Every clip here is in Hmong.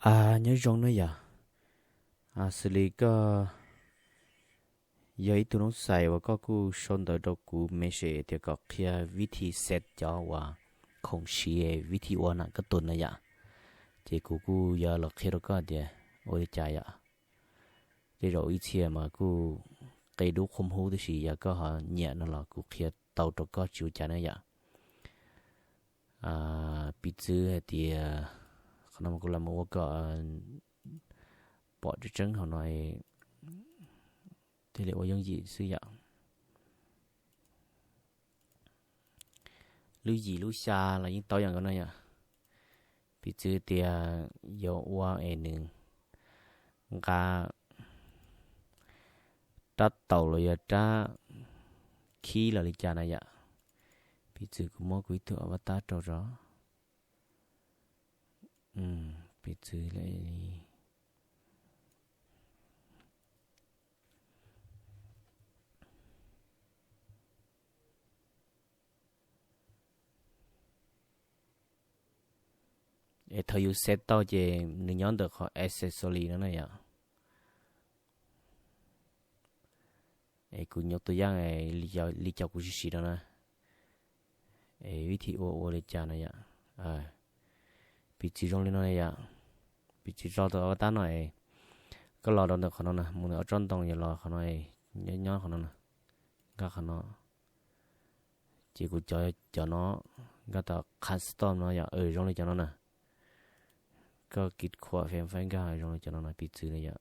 Nyob zoo na yom, xws li koj yog ib tug noob xais uas koj kuj sau ntawv rau kuv message tias kom qhia vib thi set cov uas khoom siv, vib thi ua nam kab tus na yom, ces kuv kuj yuav los qhia rau koj tias ua li cas yom. Tej zaum ib txhia mas kuj qe dub qhuab hub, tab sis yog koj ho nyiam no los kuv qhia tau rau koj tsis ua cas na yom. Piv txwv hais tias qhov no kuv los mus ua kom pom tseeb tseeb hauv no thiaj li ua yooj yim xwb yom. Lub yim lub xya los yeej tau yam nkaus no yom. Piv txwv tias yuav ua es nws nqa rab taus los yog rab khib los li cas na yom. Piv txwv kuv muab kuv ib tug avatar rau tso. Piv txwv li es thaum yus set tau ces nws nyob ntawm qhov accessory no na yom. Es kuv nyuaj tus yaj li cov kuv siv siv no na. Es vib thi ua ua li cas no yom. Piv txwv zoo li no yom. Piv txwv tso tau avatar no es koj los rau ntawm qhov no na, mus ntawm ob tsob ntoo yog los qhov no, nyob qhov no na, nkag qhov no. Ces kuv cov cov no nkag tau custom no yom, zoo li cov no na. Koj kis khuam fem faib nkag zoo li cov no na, piv txwv na yom.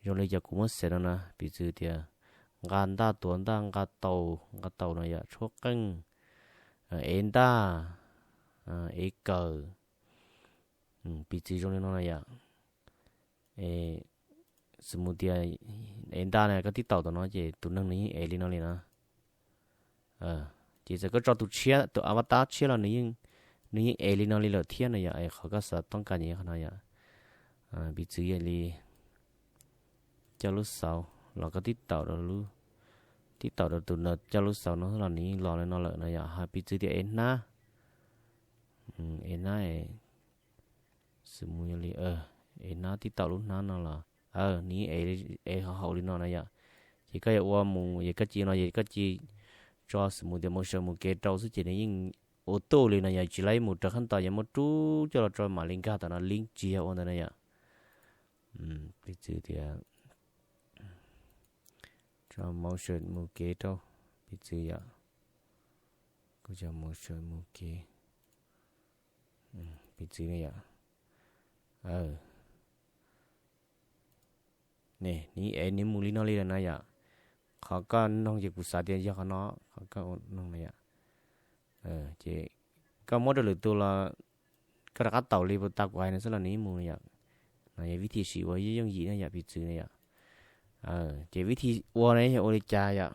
Zoo li cov kuv muab set no na, piv txwv tias nqa ntaj tuav ntaj, nqa taus nqa taus no yom, tshuab qeej, ev ntaj, ev kawm, piv txwv zoo li no na yom. Xws mus tias ev ntaj na, koj tib taum tom no ces tus neeg nws yeej ev li no li na. Ces txawm koj tso tus tshiab, tus avatar tshiab los nws yeej ev li no li lawm thiab no yom. Es qhov koj xav toob kas ces qhov no yom. Piv txwv yog li coj lub xauv los koj tib taum rau, tib taum rau tus coj lub xauv no los nws yeej los li no lawm no yom. Ho piv txwv tias ev hnab, ev hnab, xws mus yog li, ev hnab tib taum lub hnab no los nws yeej ev haum li no na yom. Ces koj yuav ua mus es koj cia no es koj cia tso xws mus tias motion mus kev rau xwb ces nws yeej ua tuj li no yom, tsis laib mus raws qhab tos, yog muab rub coj los tso mam li nkag tom no, link tsis yog ua ntawd na yom. Piv txwv tias tso motion mus kev rau, piv txwv yom. Kuv tso motion mus kev, piv txwv na yom. Ne, nws ev nws mus li no li lawm na yom. Qhov koj noog ces kuv xav tias yog qhov no, qhov koj noog na yom. Ces koj muab rau lwm tus los koj rov qab taum li puas tas kuv hais no xwb los nws yeej mus na yom. No yog vib thi siv ua yooj yim na yom, piv txwv na yom. Ces vib thi ua ne yog ua li cas yom?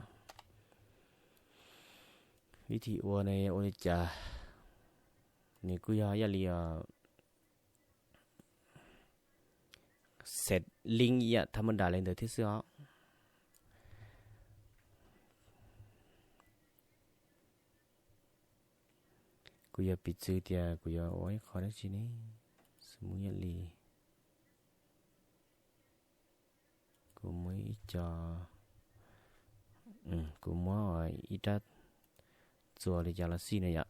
Vib thi ua ne yog ua li cas? Nws kuj yog ib yam li set link ib yam thab ma das li ntawd thiab xwb os. Kuv yog piv txwv tias kuv yuav ua ib qho dab tsi ne, xws mus yam li kuv muab ib co, kuv muab ib rab txuas li cas los xij na yom.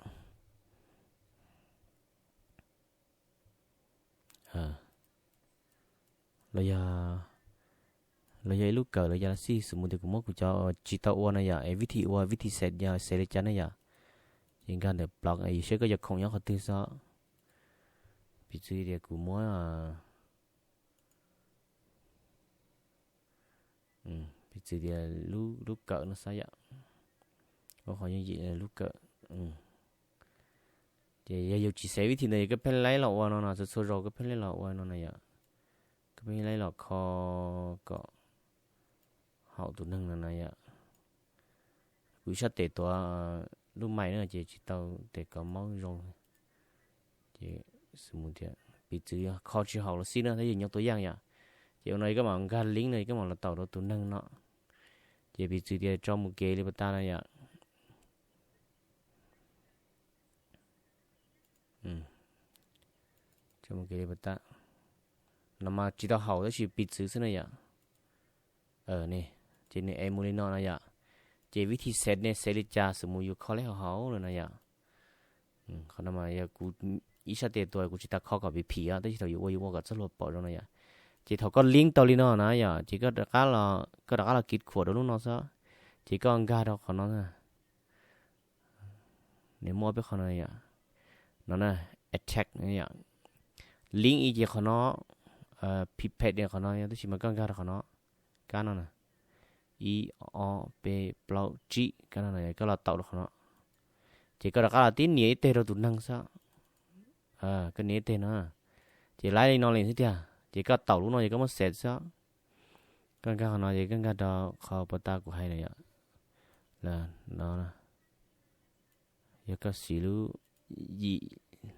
Los yog, los yog ib lub kawm los yog los xij, xws mus tias kuv muab kuv cov tsis tau ua na yom, es vib thi ua vib thi set yog xes li cas na yom. Ces nkag ntawm block es saib koj cov khoom nyob qhov twg xwb. Piv txwv tias kuv muab, piv txwv tias lub kawm no xwb yom. Ua qhov yooj yim lub kawm. Ces yog yus tsis xav vib thi ntawd koj pheej laib los ua no no, txhua txhua zaus koj pheej laib los ua no na yom. Koj pheej laib los kho kom haum tus neeg no na yom. Kuv ib sab tes tuav lub mais na ces tsis tau tes kov maub zoo. Ces xws mus tias piv txwv kho tsis haum los xij na, tab yog nyob tua yaj yom. Ces ua no koj mam nkag link no koj mam los taum rau tus neeg no. Ces piv txwv tias tso mus kev li puas tas na yom. Tso mus kev li puas tas. no mas tsis tau haum tab sis piv txwv xwb na yom. Ne, ces nws ev mus li no na yom. Ces vib thi xev ne xev li cas xwb mus yus kho lej hauv hauv lawm na yom. Qhov no mas yog kuv ib sab tes tuas kuv tsis tas kho kom phim phim tab sis thaum yus ua yus ua kom txoj hlua pom zoo na yom. Ces thaum koj link tau li no na yom ces koj rov qab los, koj rov qab los kiv khuam rau lub no xwb. Ces koj nkag rau qhov no, nws muaj peb qhov no yom. No na, attack yom. Link ib ces qhov no, pipet qhov no yom, tab sis mas koj nkag rau qhov no, kab no na, ib, ob, peb, plaub, tsib, kab no na, koj los taum rau qhov no. Ces koj rov qab los tib nias ib teg rau tus neeg xwb. Koj nias ib teg no, ces laib li no li xwb tiag. Ces koj taum lub no ces koj muab xev xwb. Koj nkag qhov no ces koj nkag rau qhov puas tas kuv hais na yom. No, yog koj siv lub yim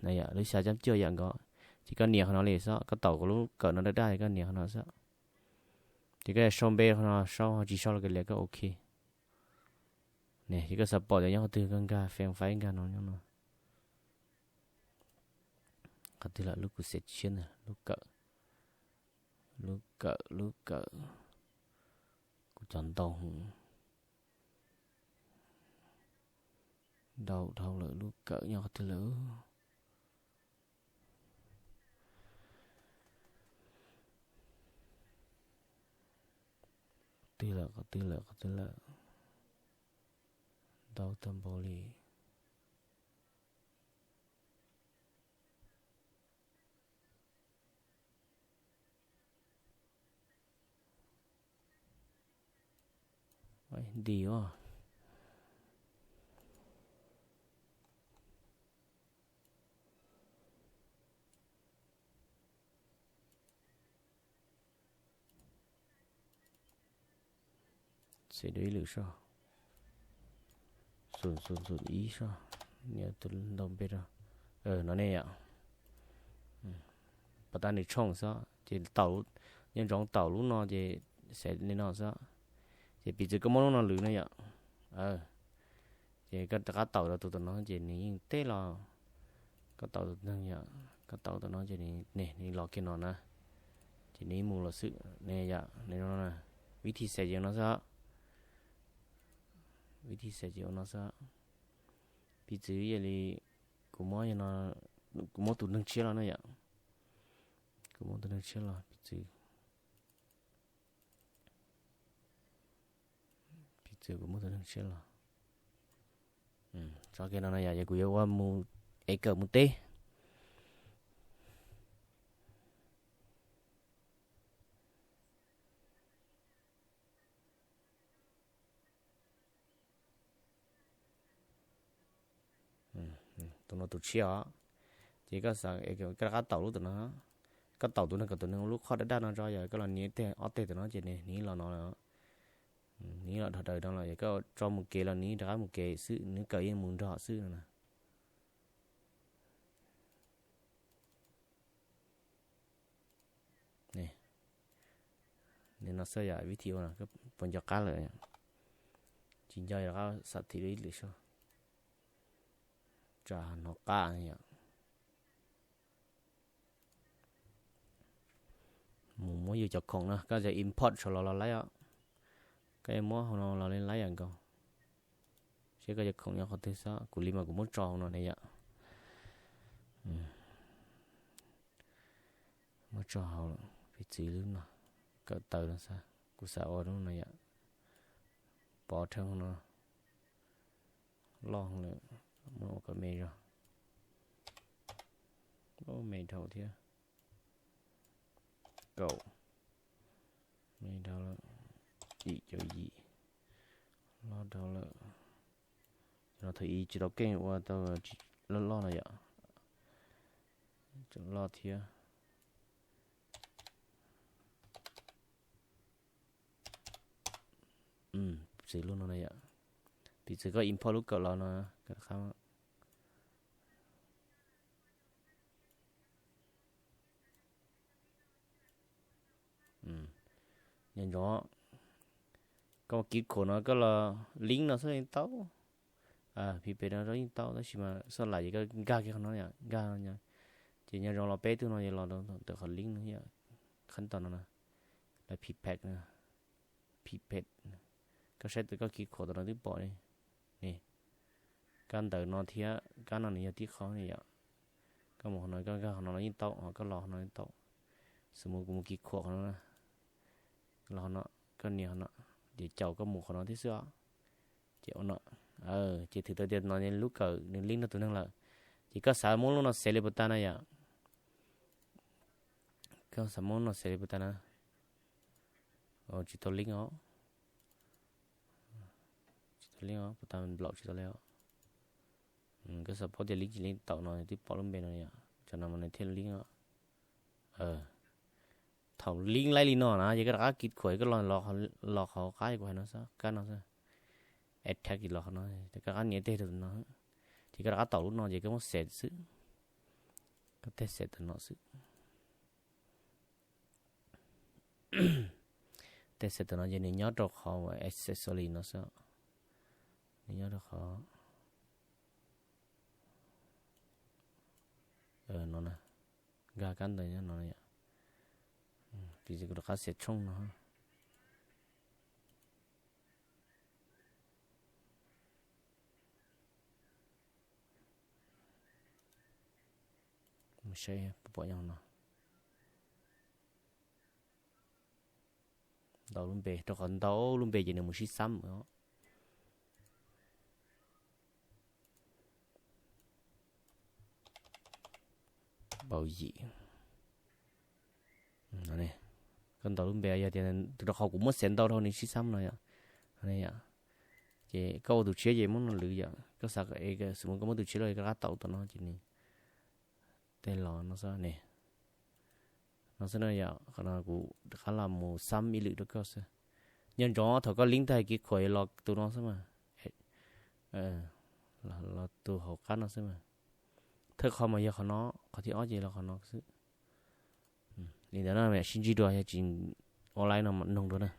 na yom, lub xya cab cuaj yam nkaus, ces koj nias qhov no li xwb, koj taum lub kawm no daj daj, koj nias qhov no xwb. Ces koj sau npe qhov no, sau tsis sau los kav liam, koj ok. Ne, ces koj xav pom tias nyob qhov twg, koj nkag fee faib nkag no nyob no. Qhov twg lawm, lub kuv xev tshiab ntawd, lub kawm, lub kawm, lub kawm. Kuv cov ntau, ntau dhau lawm, lub kawm nyob qhov twg lawm? Qhov twg lawm, qhov twg lawm, qhov twg lawm? Ntau tag npaum li. Nti os. Xev dua ib lwm soj, xum xum xum ib soj, nias tus ntau npe rau. No ne yom, pos tas nws tshooj xwb ces taum, nco ntsoov taum lub no ces xev li no xwb. Ces piv txwv koj muab lub no lwm no yom. Ces koj rov qab taum rau tus tom no ces nws yeej teb los, koj taum tus neeg yom, koj taum tus no ces nws, nws los kiag no na, ces nws mus los xwb ne yom. Nws no, vib thi xev ces ua no xwb, vib thi xev ces ua no xwb. Piv txwv yog li kuv muab, kuv muab tus neeg tshiab los na yom, kuv muab tus neeg tshiab los piv txwv, piv txwv kuv muab tus neeg tshiab los. Tso kiag no na yom, ces kuv yuav ua mus ev kawm mus teb. Tus no tus tshiab os. Ces koj xav, koj rov qab taum lub tus no, koj taum tus neeg kom tus neeg ua lub qhov daj daj no tso, yog koj los nias teg ob teg tus no ces nws hniv los no, hniv los dhau daws no los, yog koj tso mus kev los nws rov qab mus kev xwb, nws kawm yeej mus nrog xwb no na. Nws no xwb yom, vib thi ua no puas nco qab lawm? Tsis nco, rov qab xav thim dua ib lwm soj, tsam hnov qab yom. Mus muab yus cov khoom no, koj cov import saum los los laib os. Koj yuav muab hauv no los li laib yam nkaus. Seb koj cov khoom nyob qhov twg xwb, kuv li mas kuv muab tso hauv no ne yom. Muab tso hauv, piv txwv lub no, kawm taws no xwb, kuv xav ua lub no yom. Pov rheej no loj lawm, muab ua kom me zog, me dhau thiab. Kaum, me dhau lawm, yim caum yim, loj dhau lawm. Cov no thaum ub tsis tau keej ua tau loj loj no yom, tseem loj thiab. Piv txwv lub no na yom, piv txwv koj import lub kawm los no, nco ntsoov, koj mus kiv khuam no koj los link no xwb yeej tau, pib pem no yeej tau, tab sis mas xoj laim ces koj nkag kiag qhov no, nkag, ces nco ntsoov los peb tug no ces los ntawm qhov link no yom. Qhab tau no na, lawv pipack na, pipet. Koj saib tau koj kis khuam tau no twb pom li. Ni, kab ntawv no thiab kab no nws yog tib qho ni yom. Koj mus qhov no, koj nkag qhov no los yeej tau, ho koj los qhov no yeej tau. Xws mus kuv mus kis khuam qhov no na, los qhov no, koj nias qhov no, ces caum koj mus qhov no thiab xwb os. Ces ua no, ces thwm tau tias no lub kawm nws link rau tus neeg lawm. Ces koj xav muab lub no xev li puas tag na yom? Koj xav muab no xev li puas tag na? Tsis tau link os. Tsis tau link os, puas tag nplaum tsis tau li os. Koj xav paub tias link tsis link tau no twb pom lub npe no yom, tsam no mas nws thiaj link os. Thaum link laib li no na ces koj rov qab kis khuam koj los, los qhov qab kuv hais no xwb, kab no xwb. Add tag los qhov no, koj rov qab nias teg rau no, ces koj rov qab taum lub no ces koj muab xev xwb. Koj teg xev tam no xwb. Teg xev tam no ces nws nyob rau qhov accessory no xwb. Nws nyob rau qhov no na, nkag kab ntawv nyob no yom. Tiam sis kuv rov qab xev tshooj no. Mus saib puas pom nyob no. Ntau lub npe, rau qhov ntau lub npe ces nws mus sib xab os. Npaum yim. Koj ntau lub npe yog tias tus rau qhov kuv muab xev ntau dhau nws sib xab no yom. Ces koj ua tus tshiab ces muab no lwv yom, koj xav es xws mus koj muab tus tshiab los koj rov qab taum tom no ces nws tej los no xwb ne. No xwb no yom, qhov no kuv rov qab los mus xab ib lwm rau koj xwb. Nco ntsoov thaum koj link tag kis khuam los tus no xwb mas, los tus hauv qab no xwb mas. Thawj qhov mas yog qhov no, qhov thib ob ces los qhov no xwb. Li ntawd no sib ntsib dua, yog tsis online no mam noog dua na.